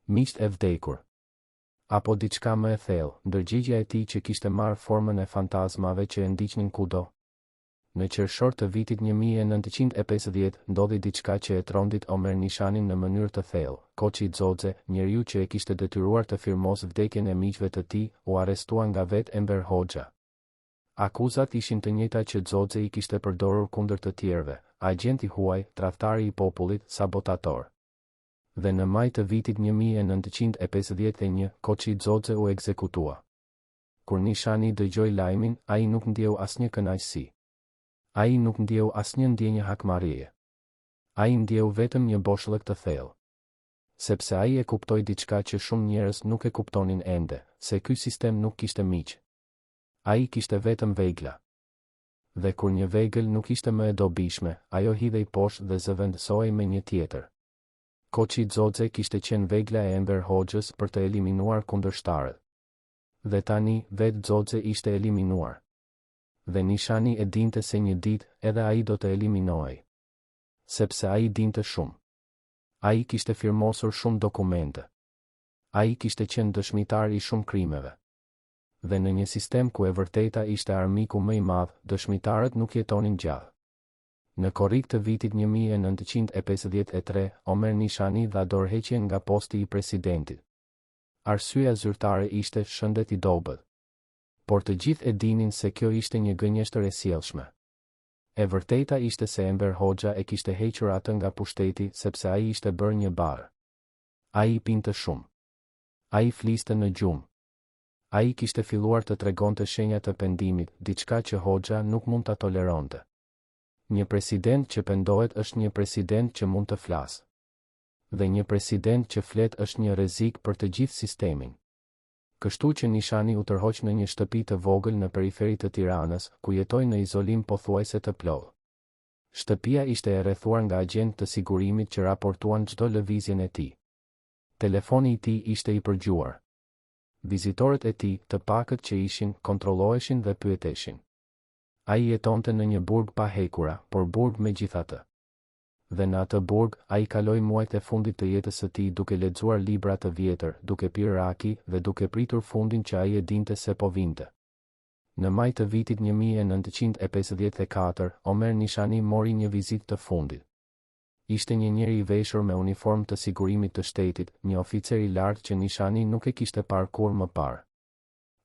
Miqtë e vdekur. Apo diçka më e thellë, ndërgjegja e tij që kishte marrë formën e fantazmave që e ndiqnin kudo? Në qershor të vitit 1950, ndodhi diçka që e trondit Omer Nishanin në mënyrë të thellë, Koçi Xoxe, njeriu që e kishte detyruar të firmosë vdekjen e miqve të tij, u arrestua nga vetë Enver Hoxha. Akuzat ishin të njëjta që Xoxe i kishte përdorur kundër të tjerëve, agjent i huaj, tradhtari i popullit, sabotator. Dhe në maj të vitit 1951, Koçi Xoxe u ekzekutua. Kur Nishani dëgjoi lajmin, ai nuk ndjeu asnjë kënaqësi. Ai nuk ndjeu asnjë ndjenjë hakmarrjeje. Ai ndjeu vetëm një boshllëk të thellë. Sepse ai e kuptoi diçka që shumë njerëz nuk e kuptonin ende, se ky sistem nuk kishte miq. Ai kishte vetëm vegla. Dhe kur një vegël nuk ishte më e dobishme, ajo hidhej poshtë dhe zëvendësohej me një tjetër. Koçi Xoxe kishte qenë vegla e Enver Hoxhës për të eliminuar kundërshtarët. Dhe tani, vetë Xoxe ishte eliminuar. Dhe Nishani e dinte se një ditë, edhe ai do të eliminohej. Sepse ai dinte shumë. Ai kishte firmosur shumë dokumente. Ai kishte qenë dëshmitar i shumë krimeve. Dhe në një sistem ku e vërteta ishte armiku më i madh, dëshmitarët nuk jetonin gjatë. Në korrik të vitit 1953, Omer Nishani dha dorëheqjen nga posti i presidentit. Arsyeja zyrtare ishte shëndet i dobët. Por të gjithë e dinin se kjo ishte një gënjeshtër e sjellshme. E vërteta ishte se Enver Hoxha e kishte hequr atë nga pushteti sepse ai ishte bërë një barrë. Ai pinte shumë. Ai fliste në gjumë. Ai kishte filluar të tregonte shenja të pendimit, diçka që Hoxha nuk mund ta toleronte. Një president që pendohet është një president që mund të flasë. Dhe një president që flet është një rrezik për të gjithë sistemin. Kështu që Nishani u tërhoq në një shtëpi të vogël në periferi të Tiranës, ku jetoi në izolim pothuajse të plotë. Shtëpia ishte e rrethuar nga agjentë të sigurimit që raportuan çdo lëvizjen e tij. Telefoni i tij ishte i përgjuar. Vizitorët e tij, të pakët që ishin, kontrolloheshin dhe pyeteshin. Ai jetonte në një burg pa hekura, por burg megjithatë. Dhe në atë burg, ai kaloi muajt e fundit të jetës së tij duke lexuar libra të vjetër, duke pirë raki, dhe duke pritur fundin që ai e dinte se po vinte. Në maj të vitit 1954, Omer Nishani mori një vizitë të fundit. Ishte një njeri i veshur me uniformë të sigurimit të shtetit, një oficer i lartë që Nishani nuk e kishte parë kurrë më parë.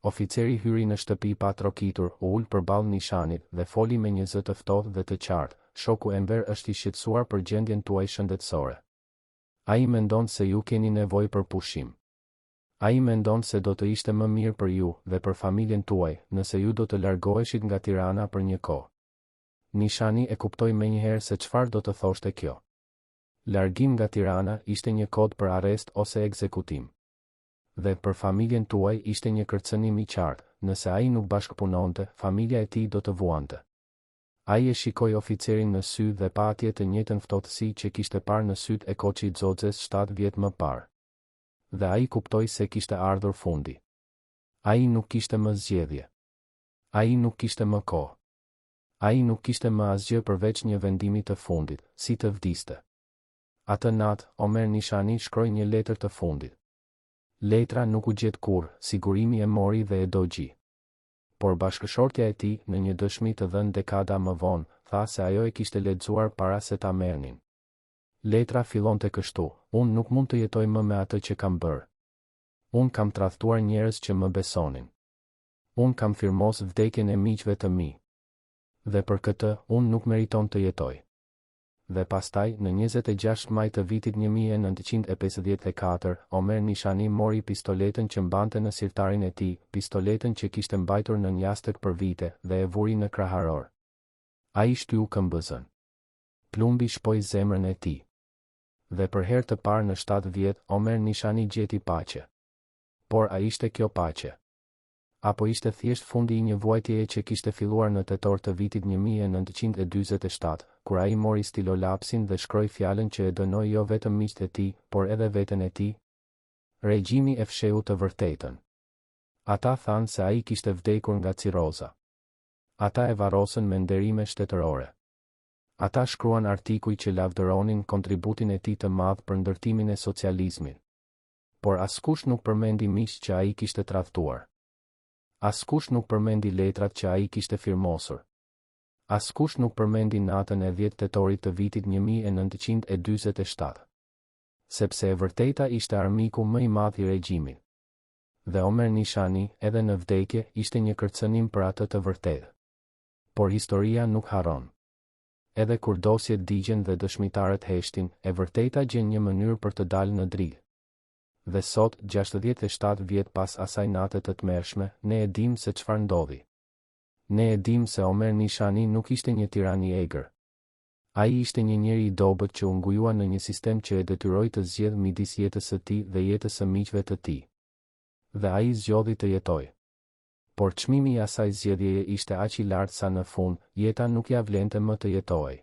Oficeri hyri në shtëpi pa trokitur, u ul përballë Nishanit dhe foli me një zë të ftohtë dhe të qartë, Shoku Enver është i shqetësuar për gjendjen tuaj shëndetësore. Ai mendon se ju keni nevojë për pushim. Ai mendon se do të ishte më mirë për ju dhe për familjen tuaj, nëse ju do të largoheshit nga Tirana për një kohë. Nishani e kuptoi menjëherë se çfarë do të thoshte kjo. Largim nga Tirana ishte një kod për arrest ose ekzekutim. Dhe, për familjen tuaj ishte një kërcënim i qartë, nëse ai nuk bashkëpunonte, familja e tij do të vuante. Ai e shikoi oficerin në sy dhe pa atje të njëjtën ftohtësi që kishte parë në sytë e Koçi Xoxes shtatë vjet më parë. Dhe ai kuptoi se kishte ardhur fundi. Ai nuk kishte më zgjedhje. Ai nuk kishte më kohë. Ai nuk kishte më asgjë përveç një vendimi të fundit, si të vdiste. Atë natë, Omer Nishani shkroi një letër të fundit. Letra nuk u gjet kurrë, sigurimi e mori dhe e dogji. Por bashkëshortja e tij, në një dëshmi të dhënë dekada më vonë, tha se ajo e kishte lexuar para se ta merrnin. Letra fillonte kështu, Unë nuk mund të jetoj më me atë që kam bërë. Unë kam tradhtuar njerëz që më besonin. Unë kam firmos vdekjen e miqve të mi. Dhe për këtë, unë nuk meriton të jetoj. Dhe pastaj, në 26 maj të vitit 1954, Omer Nishani mori pistoletën që mbante në sirtarin e tij, pistoletën që kishte mbajtur nën jastëk për vite, dhe e vuri në kraharor. Ai shtyu këmbëzën. Plumbi shpoi zemrën e tij. Dhe për herë të parë në 7 vjet, Omer Nishani gjeti paqe. Por a ishte kjo paqe? Apo ishte thjesht fundi i një vuajtjeje që kishte filluar në tetor të vitit 1947, kur ai mori stilolapsin dhe shkroi fjalën që e dënoi jo vetëm miqtë e tij, por edhe veten e tij? Regjimi e fshehu të vërtetën. Ata thanë se ai kishte vdekur nga cirroza. Ata e varrosën me nderime shtetërore. Ata shkruan artikuj që lavdëronin kontributin e tij të madh për ndërtimin e socializmit. Por askush nuk përmendi miqtë që ai kishte tradhtuar. Askush nuk përmendi letrat që ai kishte firmosur. Askush nuk përmendi natën e 10 tetorit të vitit 1947. Sepse e vërteta ishte armiku më i madh i regjimit. Dhe Omer Nishani, edhe në vdekje, ishte një kërcënim për atë të vërtetë. Por historia nuk harron. Edhe kur dosjet digjen dhe dëshmitarët heshtin, e vërteta gjen një mënyrë për të dalë në dritë. Dhe sot, 67 vjet pas asaj nate të tmerrshme, ne e dimë se çfarë ndodhi. Ne e dimë se Omer Nishani nuk ishte një tiran i egër. Ai ishte një njeri i dobët që u ngujua në një sistem që e detyroi të zgjedhë midis jetës së tij dhe jetës së miqve të tij. Dhe ai zgjodhi të jetojë. Por çmimi i asaj zgjedhjeje ishte aq i lartë sa në fund, jeta nuk ia vlente më të jetohej.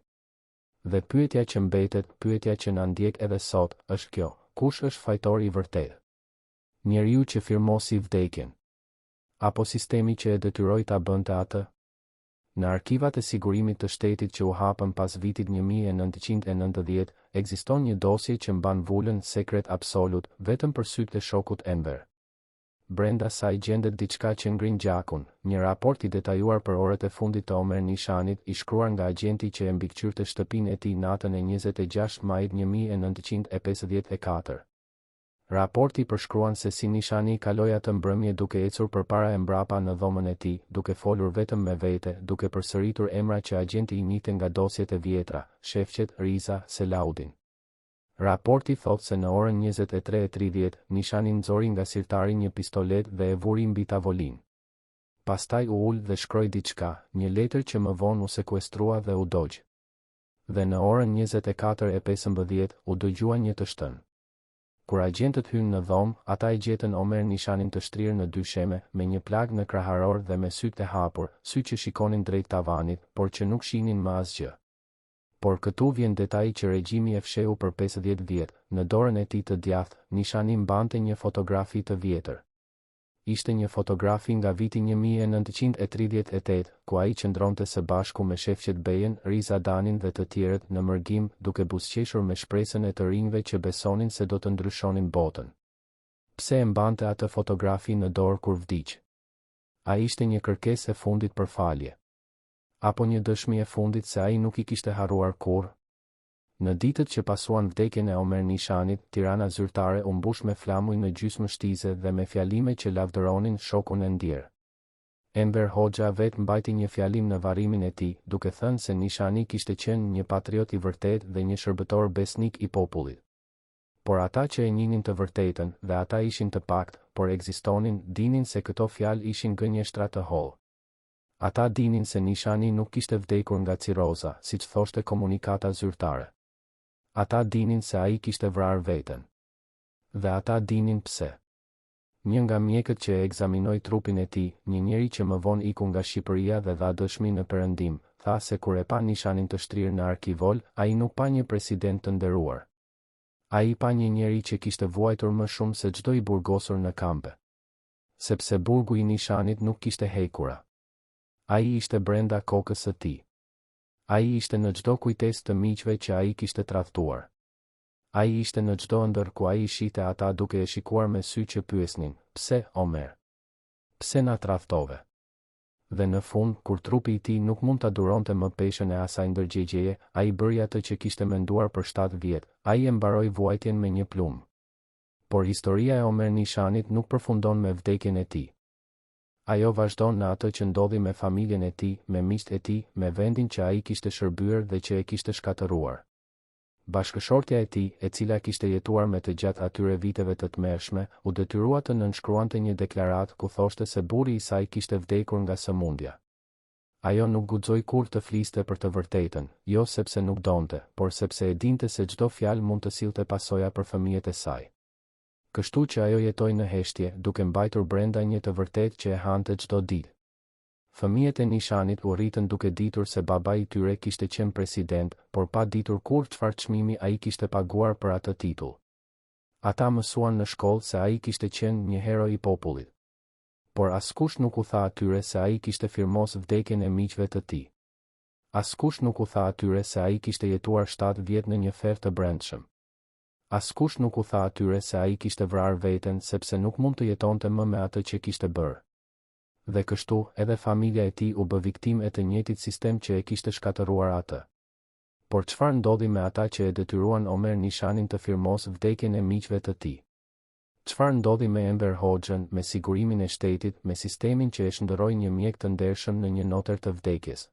Dhe pyetja që mbetet, pyetja që na ndjek edhe sot, është kjo, kush është fajtor i vërtetë? Njeriu që firmosi vdekjen? Apo sistemi që e detyroi ta bënte atë? Në arkivat e sigurimit të shtetit që u hapën pas vitit 1990, ekziston një dosje që mban vulën sekret absolut, vetëm për sytë e shokut Enver. Brenda saj gjendet diçka që ngrin gjakun, një raport i detajuar për orët e fundit të Omer Nishanit, i shkruar nga agjenti që e mbikëqyrte shtëpinë e tij natën e 26 majit 1954. Raporti përshkruan se si Nishani kaloi atë mbrëmje duke ecur përpara e mbrapa në dhomën e tij, duke folur vetëm me vete, duke përsëritur emra që agjenti i njihte nga dosjet e vjetra, Shefqet, Riza, Selaudin. Raporti thotë se në orën 23:30, Nishani nxori nga sirtari një pistoletë dhe e vuri mbi tavolinë. Pastaj u ul dhe shkroi diçka, një letër që më vonë u sekuestrua dhe u dogj. Dhe në orën 24:15, u dëgjua një të shtënë. Kur agjentët hynë në dhomë, ata e gjetën Omer Nishanin të shtrirë në dysheme, me një plagë në kraharor dhe me sytë e hapur, sy që shikonin drejt tavanit, por që nuk shihnin më asgjë. Por këtu vjen detaji që regjimi e fshehu për 50 vjet, në dorën e tij të djathtë, Nishani mbante një fotografi të vjetër. Ishte një fotografi nga viti 1938, ku ai qëndronte së bashku me Shefqet Bejën, Riza Danin dhe të tjerët në mërgim, duke buzëqeshur me shpresën e të rinjve që besonin se do të ndryshonin botën. Pse e mbante atë fotografi në dorë kur vdiq? A ishte një kërkesë e fundit për falje? Apo një dëshmi e fundit se ai nuk i kishte harruar kurrë? Në ditët që pasuan vdekjen e Omer Nishanit, Tirana zyrtare u mbush me flamuj në gjysmë shtize dhe me fjalime që lavdëronin shokun e ndjerë. Enver Hoxha vetë mbajti një fjalim në varrimin e tij, duke thënë se Nishani kishte qenë një patriot i vërtetë dhe një shërbëtor besnik i popullit. Por ata që e njihnin të vërtetën, dhe ata ishin të paktë, por ekzistonin, dinin se këto fjalë ishin gënjeshtra të hollë. Ata dinin se Nishani nuk kishte vdekur nga cirroza, siç thoshte komunikata zyrtare. Ata dinin se ai kishte vrarë veten. Dhe ata dinin pse. Një nga mjekët që e ekzaminoi trupin e tij, një njeri që më vonë iku nga Shqipëria dhe dha dëshmi në Perëndim, tha se kur e pa Nishanin të shtrirë në arkivol, ai nuk pa një president të nderuar. Ai pa një njeri që kishte vuajtur më shumë se çdo i burgosur në kampe. Sepse burgu i Nishanit nuk kishte hekura. Ai ishte brenda kokës së tij. Ai ishte në çdo kujtesë të miqve që ai kishte tradhtuar. Ai ishte në çdo ëndërr ku ai i shihte ata duke e shikuar me sy që pyesnin, Pse, Omer? Pse na tradhtove? Dhe në fund, kur trupi i tij nuk mund ta duronte më peshën e asaj ndërgjegjeje, ai bëri atë që kishte menduar për shtatë vjet, ai e mbaroi vuajtjen me një plumb. Por historia e Omer Nishanit nuk përfundon me vdekjen e tij. Ajo vazhdon në atë që ndodhi me familjen e tij, me miqtë e tij, me vendin që ai kishte shërbyer dhe që e kishte shkatërruar. Bashkëshortja e tij, e cila kishte jetuar me të gjatë atyre viteve të tmerrshme, u detyrua të nënshkruante një deklaratë ku thoshte se burri i saj kishte vdekur nga sëmundja. Ajo nuk guxoi kurrë të fliste për të vërtetën, jo sepse nuk donte, por sepse e dinte se çdo fjalë mund të sillte pasoja për fëmijët e saj. Kështu që ajo jetoi në heshtje, duke mbajtur brenda një të vërtetë që e hante çdo ditë. Fëmijët e Nishanit u rritën duke ditur se babai i tyre kishte qenë president, por pa ditur kurrë çfarë çmimi ai kishte paguar për atë titull. Ata mësuan në shkollë se ai kishte qenë një hero i popullit. Por askush nuk u tha atyre se ai kishte firmos vdekjen e miqve të tij. Askush nuk u tha atyre se ai kishte jetuar shtatë vjet në një ferr të brendshëm. Askush nuk u tha atyre se ai kishte vrarë veten sepse nuk mund të jetonte më me atë që kishte bërë. Dhe kështu, edhe familja e tij u bë viktimë e të njëjtit sistem që e kishte shkatërruar atë. Por çfarë ndodhi me ata që e detyruan Omer Nishanin të firmosë vdekjen e miqve të tij? Çfarë ndodhi me Enver Hoxhën, me sigurimin e shtetit, me sistemin që e shndërroi një mjek të ndershëm në një noter të vdekjes?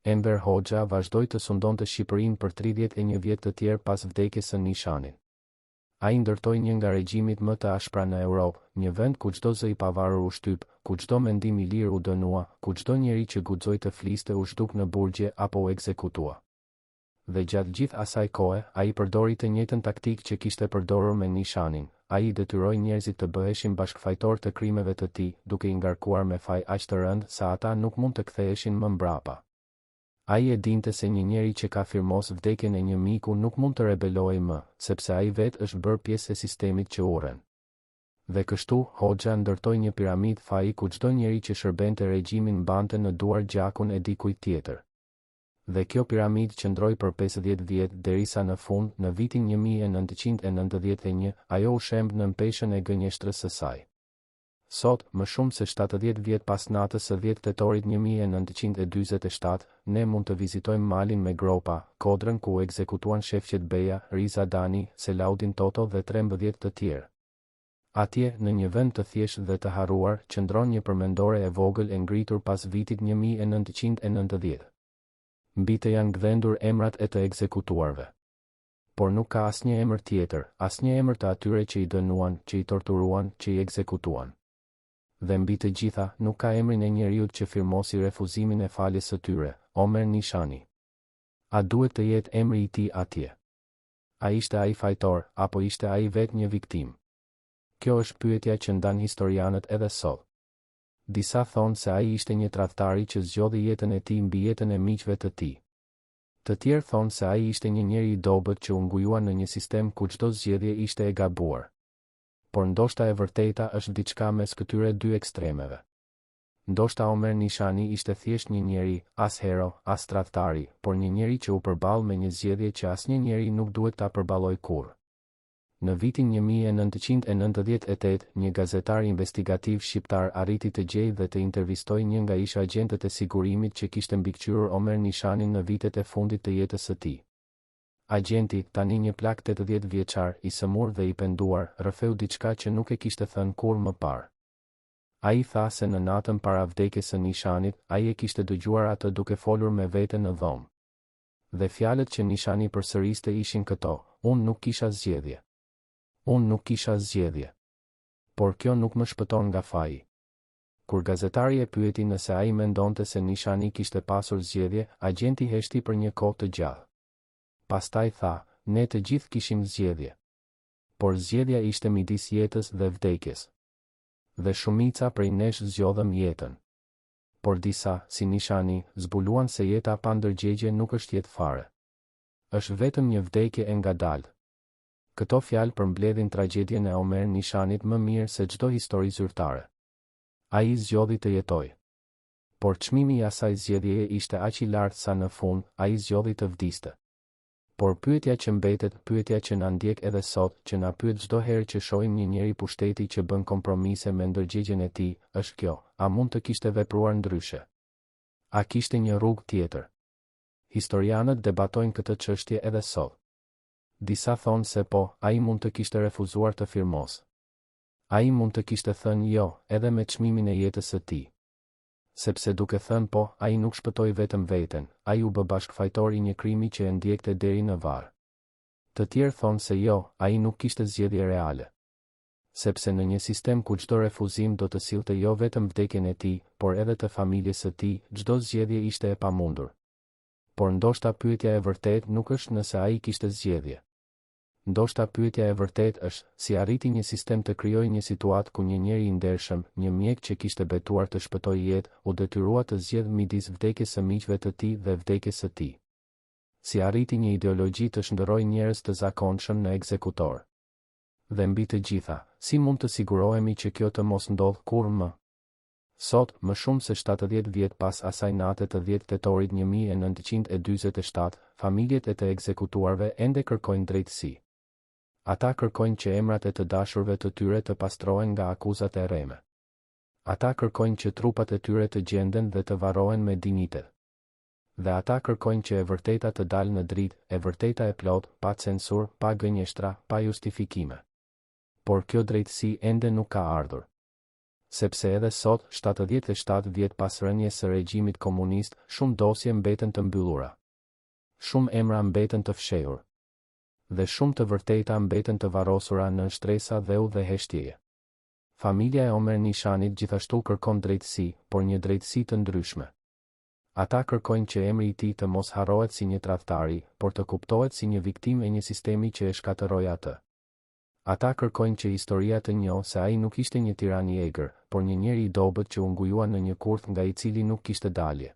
Enver Hoxha vazhdoi të sundonte Shqipërinë për 31 vjet të tjerë pas vdekjes së Nishanit. Ai ndërtoi një nga regjimit më të ashpra në Europë, një vend ku çdo zë i pavarur u shtyp, ku çdo mendim i lirë u dënua, ku çdo njeri që guxoi të fliste u zhduk në burgje apo u ekzekutua. Dhe gjatë gjithë asaj kohe, ai përdori të njëjtën taktikë që kishte përdorur me Nishanin, ai i detyroi njerëzit të bëheshin bashkëfajtorë të krimeve të tij, duke i ngarkuar me faj aq të rëndë sa ata nuk mund të ktheheshin më mbrapa. Ai e dinte se një njeri që ka firmos vdekjen e një miku nuk mund të rebelohej më, sepse ai vetë është bërë pjesë e sistemit që urren. Dhe kështu, Hoxha ndërtoi një piramidë faji ku çdo njeri që shërbente regjimin mbante në duar gjakun e dikujt tjetër. Dhe kjo piramidë qëndroi për 50 vjet derisa në fund, në vitin 1991, ajo u shemb nën peshën e gënjeshtrës së saj. Sot, më shumë se 70 vjet pas natës së 10 tetorit 1947, ne mund të vizitojmë malin me gropa, kodrën ku u ekzekutuan Shefqet Beja, Riza Dani, Selaudin Toto dhe 13 të tjerë. Atje, në një vend të thjeshtë dhe të harruar, qëndron një përmendore e vogël e ngritur pas vitit 1990. Mbi të janë gdhendur emrat e të ekzekutuarve. Por nuk ka asnjë emër tjetër, asnjë emër të atyre që i dënuan, që i torturuan, që i ekzekutuan. Dhe mbi të gjitha, nuk ka emrin e njeriut që firmosi refuzimin e faljes së tyre, Omer Nishani. A duhet të jetë emri i tij atje? A ishte ai fajtor, apo ishte ai vetë një viktimë? Kjo është pyetja që ndan historianët edhe sot. Disa thonë se ai ishte një tradhtari që zgjodhi jetën e tij mbi jetën e miqve të tij. Të tjerë thonë se ai ishte një njeri i dobët që u ngujua në një sistem ku çdo zgjedhje ishte e gabuar. Por ndoshta e vërteta është diçka mes këtyre dy ekstremeve. Ndoshta Omer Nishani ishte thjesht një njeri, as hero, as tradhtari, por një njeri që u përball me një zgjedhje që asnjë njeri nuk duhet ta përballojë kurrë. Në vitin 1998, një gazetar investigativ shqiptar arriti të gjejë dhe të intervistojë një nga ish-agjentët e sigurimit që kishte mbikëqyrur Omer Nishanin në vitet e fundit të jetës së tij. Agjenti, tani një plak 80 vjeçar, i sëmurë dhe i penduar, rrëfeu diçka që nuk e kishte thënë kurrë më parë. Ai tha se në natën para vdekjes së Nishanit, ai e kishte dëgjuar atë duke folur me veten në dhomë. Dhe fjalët që Nishani përsëriste ishin këto, Unë nuk kisha zgjedhje. Unë nuk kisha zgjedhje. Por kjo nuk më shpëton nga faji. Kur gazetari e pyeti nëse ai mendonte se Nishani kishte pasur zgjedhje, agjenti heshti për një kohë të gjatë. Pastaj tha, Ne të gjithë kishim zgjedhje. Por zgjedhja ishte midis jetës dhe vdekjes. Dhe shumica prej nesh zgjodhëm jetën. Por disa, si Nishani, zbuluan se jeta pa ndërgjegje nuk është jetë fare. Është vetëm një vdekje e ngadaltë. Këto fjalë përmbledhin tragjedinë e Omer Nishanit më mirë se çdo histori zyrtare. Ai zgjodhi të jetojë. Por çmimi i asaj zgjedhjeje ishte aq i lartë sa në fund, ai zgjodhi të vdiste. Por pyetja që mbetet, pyetja që na ndjek edhe sot, që na pyet çdo herë që shohim një njeri pushteti që bën kompromise me ndërgjegjen e tij, është kjo, a mund të kishte vepruar ndryshe? A kishte një rrugë tjetër? Historianët debatojnë këtë çështje edhe sot. Disa thonë se po, ai mund të kishte refuzuar të firmosë. Ai mund të kishte thënë jo, edhe me çmimin e jetës së tij. Sepse duke thënë po, ai nuk shpëtoi vetëm veten, ai u bë bashkëfajtor i një krimi që e ndjekte deri në varr. Të tjerë thonë se jo, ai nuk kishte zgjedhje reale. Sepse në një sistem ku çdo refuzim do të sillte jo vetëm vdekjen e tij, por edhe të familjes së tij, çdo zgjedhje ishte e pamundur. Por ndoshta pyetja e vërtetë nuk është nëse ai kishte zgjedhje. Ndoshta pyetja e vërtetë është, si arriti një sistem të krijojë një situatë ku një njeri i ndershëm, një mjek që kishte betuar të shpëtojë jetë, u detyrua të zgjedhë midis vdekjes së miqve të tij dhe vdekjes së tij. Si arriti një ideologji të shndërrojë njerëz të zakonshëm në ekzekutorë? Dhe mbi të gjitha, si mund të sigurohemi që kjo të mos ndodhë kurrë më? Sot, më shumë se 70 vjet pas asaj nate të 10 tetorit 1947, familjet e të ekzekutuarve ende kërkojnë drejtësi. Ata kërkojnë që emrat e të dashurve të tyre të pastrohen nga akuzat e rreme. Ata kërkojnë që trupat e tyre të gjenden dhe të varrohen me dinjitet. Dhe ata kërkojnë që e vërteta të dalë në dritë, e vërteta e plotë, pa censurë, pa gënjeshtra, pa justifikime. Por kjo drejtësi ende nuk ka ardhur. Sepse edhe sot, 77 vjet pas rënies së regjimit komunist, shumë dosje mbeten të mbyllura. Shumë emra mbeten të fshehur. Dhe shumë të vërteta mbeten të varrosura nën shtresa dheu dhe heshtjeje. Familja e Omer Nishanit gjithashtu kërkon drejtësi, por një drejtësi të ndryshme. Ata kërkojnë që emri i tij të mos harrohet si një tradhtari, por të kuptohet si një viktimë e një sistemi që e shkatërroi atë. Ata kërkojnë që historia të njohë se ai nuk ishte një tiran i egër, por një njeri i dobët që u ngujua në një kurth nga i cili nuk kishte dalje.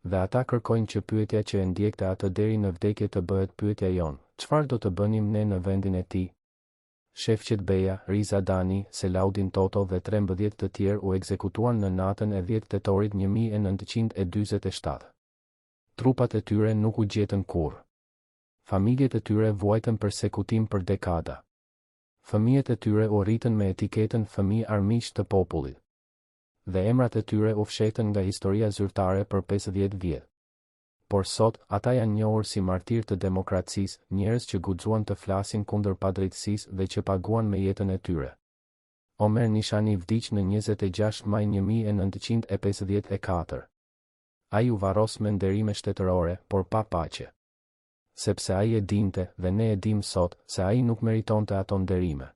Dhe ata kërkojnë që pyetja që e ndjekte atë deri në vdekje të bëhet pyetja jonë, çfarë do të bënim ne në vendin e tij? Shefqet Beja, Riza Dani, Selaudin Toto dhe 13 të tjerë u ekzekutuan në natën e 10 tetorit 1947. Trupat e tyre nuk u gjetën kurrë. Familjet e tyre vuajtën persekutim për dekada. Fëmijët e tyre u rritën me etiketën fëmijë armiq të popullit. Dhe emrat e tyre u fshehtën nga historia zyrtare për 50 vjet. Por sot, ata janë njohur si martirë të demokracisë, njerëz që guxuan të flasin kundër padrejtësisë dhe që paguan me jetën e tyre. Omer Nishani vdiq në 26 maj 1954. Ai u varros me nderime shtetërore, por pa paqe. Sepse ai e dinte, dhe ne e dimë sot, se ai nuk meritonte ato nderime.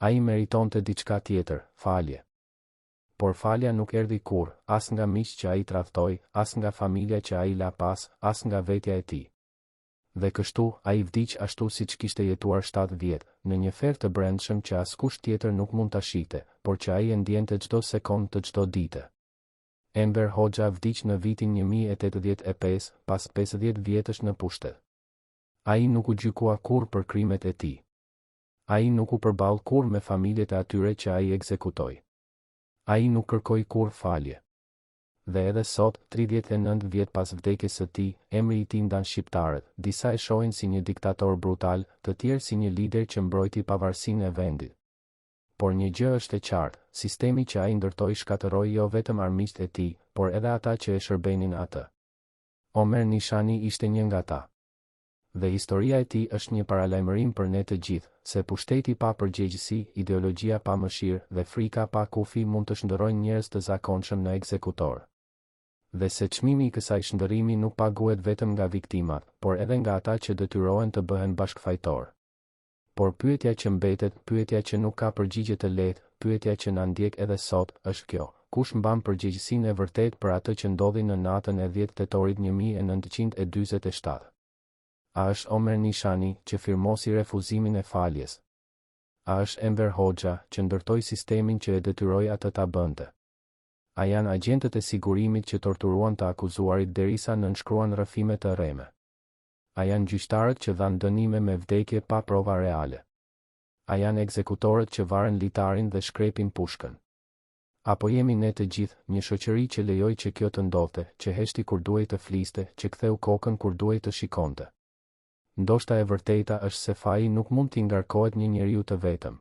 Ai meritonte diçka tjetër, falje. Por falja nuk erdhi kurrë, as nga miqtë që ai tradhtoi, as nga familja që ai la pas, as nga vetja e tij. Dhe kështu, ai vdiq ashtu siç kishte jetuar 7 vjet, në një ferr të brendshëm që askush tjetër nuk mund ta shihte, por që ai e ndjente çdo sekondë të çdo dite. Enver Hoxha vdiq në vitin 1085, pas 50 vjetësh në pushtet. Ai nuk u gjykua kurrë për krimet e tij. Ai nuk u përball kurrë me familjet e atyre që ai ekzekutoi. Ai nuk kërkoi kurrë falje. Dhe edhe sot, 39 vjet pas vdekjes së tij, emri i tij ndan shqiptarët, disa e shohin si një diktator brutal, të tjerë si një lider që mbrojti pavarësinë e vendit. Por një gjë është e qartë, sistemi që ai ndërtoi shkatërroi jo vetëm armiqtë e tij, por edhe ata që e shërbenin atë. Omer Nishani ishte një nga ta. Dhe historia e tij është një paralajmërim për ne të gjithë, se pushteti pa përgjegjësi, ideologjia pa mëshirë dhe frika pa kufi mund të shndërrojnë njerëz të zakonshëm në ekzekutorë. Dhe se çmimi i kësaj shndërrimi nuk paguhet vetëm nga viktimat, por edhe nga ata që detyrohen të bëhen bashkëfajtorë. Por pyetja që mbetet, pyetja që nuk ka përgjigje të lehtë, pyetja që na ndjek edhe sot, është kjo: kush mban përgjegjësinë e vërtetë për atë që ndodhi në natën e 10 tetorit 1947? A është Omer Nishani, që firmosi refuzimin e faljes? A është Enver Hoxha, që ndërtoi sistemin që e detyroi atë ta bënte? A janë agjentët e sigurimit që torturuan të akuzuarit derisa nënshkruan rrëfime të rreme? A janë gjyqtarët që dhanë dënime me vdekje pa prova reale? A janë ekzekutorët që varën litarin dhe shkrepin pushkën? Apo jemi ne të gjithë, një shoqëri që lejoi që kjo të ndodhte, që heshti kur duhej të fliste, që ktheu kokën kur duhej të shikonte? Ndoshta e vërteta është se faji nuk mund t'i ngarkohet një njeriu të vetëm.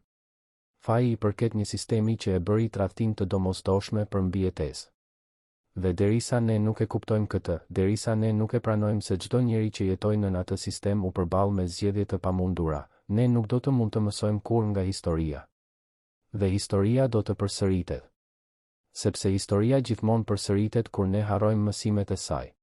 Faji i përket një sistemi që e bëri tradhtinë të domosdoshme për mbijetesë. Dhe derisa ne nuk e kuptojmë këtë, derisa ne nuk e pranojmë se çdo njeri që jetoi nën atë sistem u përball me zgjedhje të pamundura, ne nuk do të mund të mësojmë kurrë nga historia. Dhe historia do të përsëritet. Sepse historia gjithmonë përsëritet kur ne harrojmë mësimet e saj.